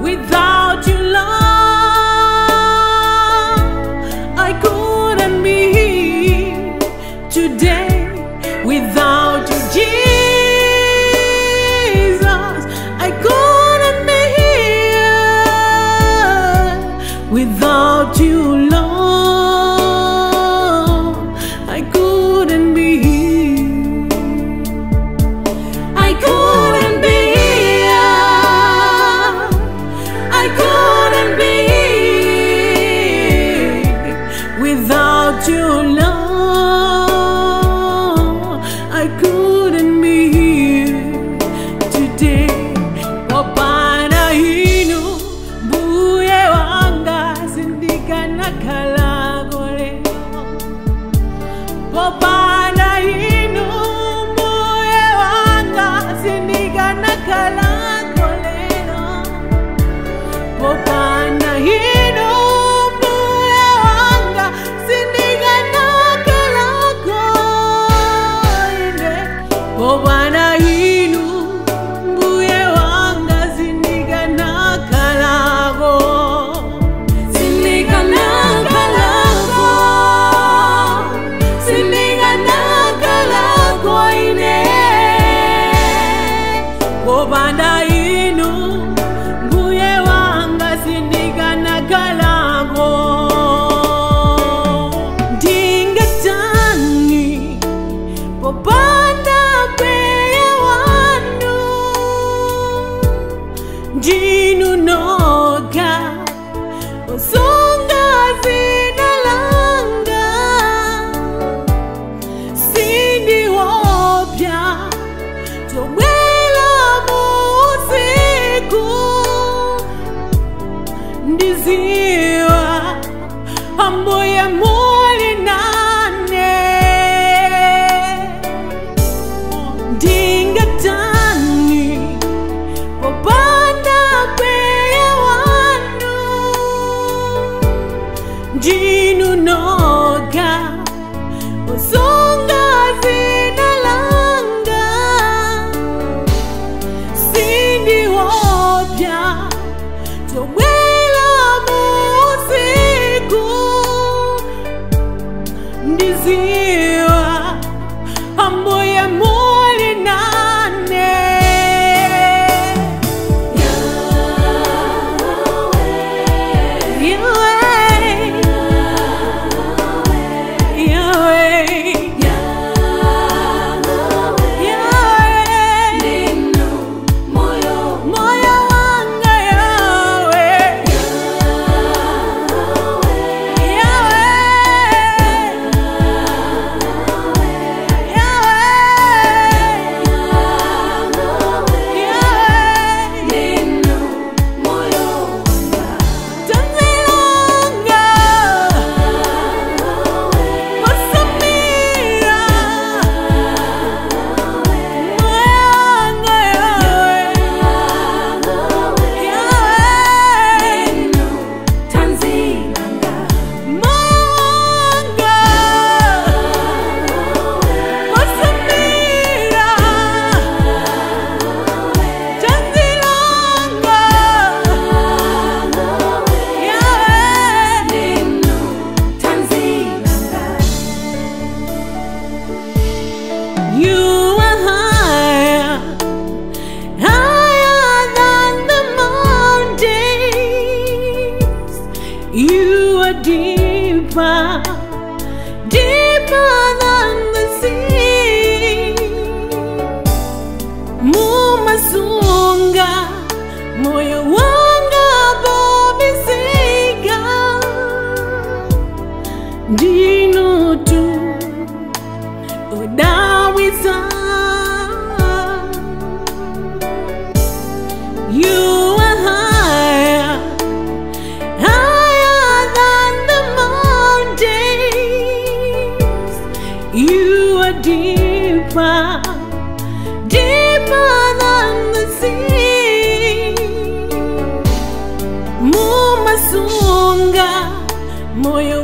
Without you, love, I couldn't be here today. Without you, Jesus, I couldn't be here. Without you, love, I couldn't be here. I couldn't be here. I couldn't be here. Without you, love, I couldn't be here today. Popanda inu mbuye wanga sindikanakhalako lero. Popanda inu mbuye wanga sindikanakhalako lero. Popanda inu mbuye wanga sindikanakhalako ine. Popanda inu mbuye wanga sindikanakhalako. Sindikanakhalako. Sindikanakhalako ine. Popanda inu mbuye wanga sindikanakhalako. Ndingatani popanda mbuye wanu, ndinu nokha osunga dzina langa. Sindiopsa zobwera usiku, ndidziwa ambuye muli nane. Ndingatani popanda mbuye wanu, ndinu nokha osunga dzina langa. Sindiopsa zobwera usiku, ndidziwa ambuye muli nane. Yahweh, Yahweh, Yahweh, moyo wanga Yahweh, Yahweh, Yahweh, Yahweh. Tanzilanga, Wasamira, Moyanga Yahweh, Yahweh, Moyanga, Wasamira, Tanzilanga, Yahweh. You are higher, higher than the mountains. You are deeper, deeper than the sea. Mumasunga, moyo wanga pobisika. Ndinu tu odabwitsa. You are higher, higher than the mountains. You are deeper, deeper than the sea. Mumasunga, moyo